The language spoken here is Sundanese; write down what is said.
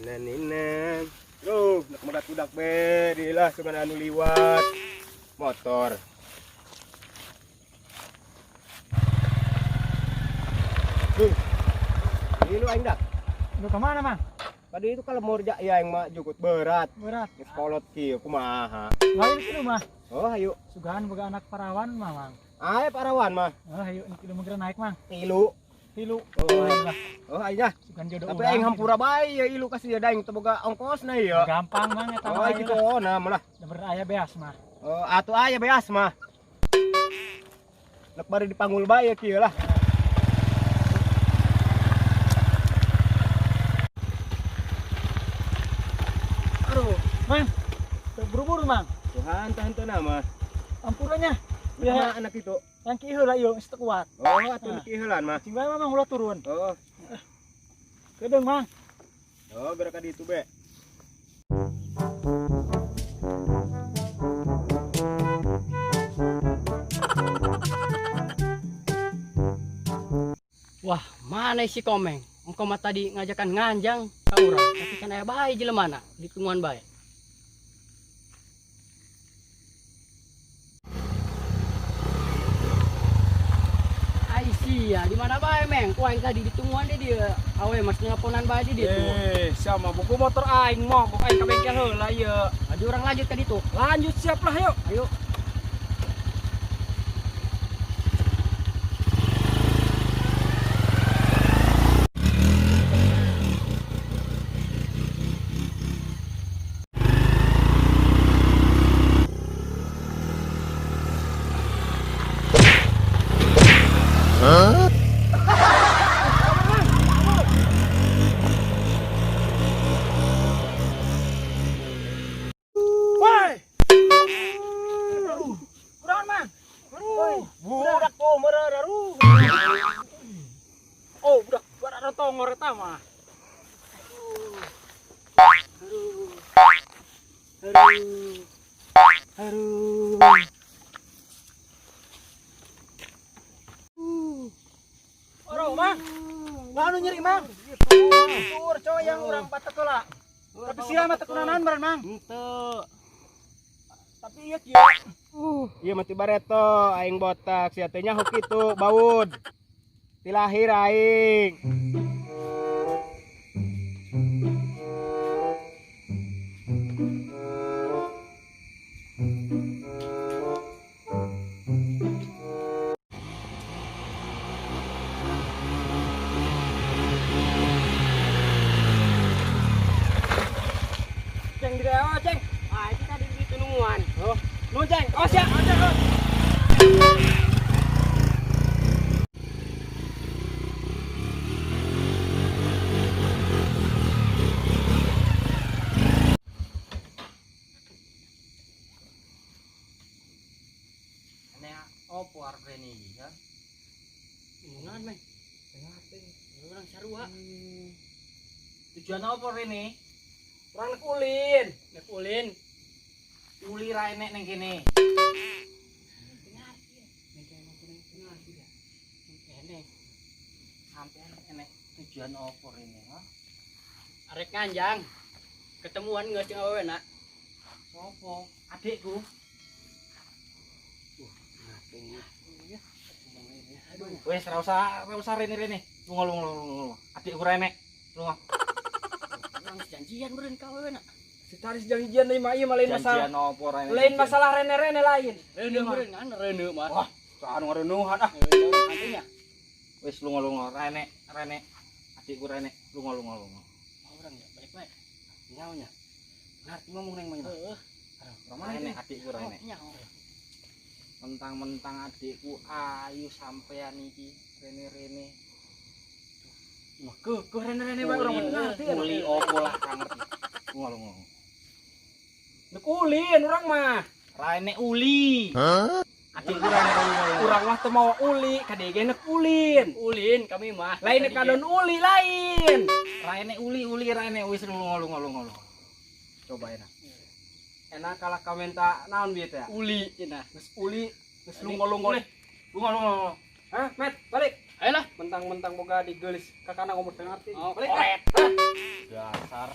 Nina. Duh, nak medat budak be, dilah sugan anu liwat motor. Duh. Ini lu aing dak. Lu kemana, Mang? Tadi itu kalau mau ya yang mah jukut berat. Berat. Geus kolot kieu kumaha. Lain kieu mah. Oh, ayo. Sugan boga anak parawan mah, Mang. Ayo parawan mah. Oh, ayo ini kieu mah naik, Mang. Tilu. Tilu. Oh, oh ayo. Sugan jodoh. Tapi aing hampura bae ya ilu kasih ya daing teu boga ongkosna ya. Gampang, Mang eta. Oh, gitu oh, nah malah. Bener aya beas mah. Oh, atuh aya beas mah. Lek bari dipanggul bae kieu lah. Aduh, Mang. Buru-buru, Mang. Tuhan, tahan teu nama. Ampuranya. Ya anak itu. Yang kieu heula ieu geus teu kuat. Oh, atuh nah. Kieu heulaan mah. Cing bae Mang ulah turun. Oh. Kedeung, Mang. Oh, gerak ka ditu be. Wah, mana si Komeng? Engkau mah tadi ngajakan nganjang ka urang, tapi kan aya bae jelemana di tungguan bae. Aisyah, di mana bae, Meng? Ku aing tadi ditungguan dia. Awe mas nelponan bae di ditu. Eh, sama buku motor aing mah, buku aing ka bengkel heula ieu. Adi urang lanjut ka ditu. Lanjut siap lah yuk. Ayo. Huh? Woi. Kurang, Mang. Budak tuh meureun aduh. Oh, budak bara tongor eta mah. Aduh. Aduh. Aduh. Aduh, Mang. Wah, anu nyeri, Mang. Tur coy yang urang patek heula. Tapi sia mah teu kunaon meureun, Mang. Henteu. Tapi ieu kieu. Ieu mah ti bareto aing botak sia teh nyaho kitu baud. Ti lahir aing. Ceng di daerah, Ceng. Ah, itu tadi di tunungan. Oh, nu Ceng. Oh, siap. Oh, Ceng. Oh. Ane opo arep rene iki, ya? Tunungan, Meng. Urang sarua. Tujuan opo rene? Urang nek ulin. Nek ulin. Uli ra enek ning kene. Sampean enek tujuan opo rene, ha? Arek nganjang. Ketemuan geus jeung awewe na. Sopo? Adikku. Wes ra usah rene-rene. Lunga lunga lunga. Adikku ra enek. Lunga. Urang janjian meureun ka awewe na. Sitaris janjian deui mah ieu mah lain masalah. Janjian opo ra enek. Lain masalah rene-rene lain. Reuneuh meureun kan reuneuh mah. Wah, anu ngareuneuhan ah. Reuneuh. Wis lunga-lunga ra enek, ra enek. Adikku ra enek. Lunga lunga lunga. Urang ya balik bae. Nyaonya. Ngarti ngomong neng mah. Heeh. Aduh, ra enek adikku ra enek. Mentang-mentang adikku ayu sampean iki rene-rene. Wah, keuh rene-rene bae urang ngerti. Uli opo lah ra ngerti. Lunga lunga. Nek ulin urang mah. Ra enek uli. Hah? Adikku ra enek uli. Urang mah teu mawa uli, kadege nek ulin. Ulin kami mah. Lain nek kadon uli lain. Ra enek uli, uli ra enek wis lunga lunga lunga lunga. Coba enak. Enak kalah kamenta naon bieu teh? Uli cenah. Geus uli, geus lunga-lunga. Lunga lunga. Hah, Met, balik. Ayolah. Mentang Mentang-mentang boga adik geulis, kakana ngomong teu ngarti. Oh, Balik. koret. Dasar.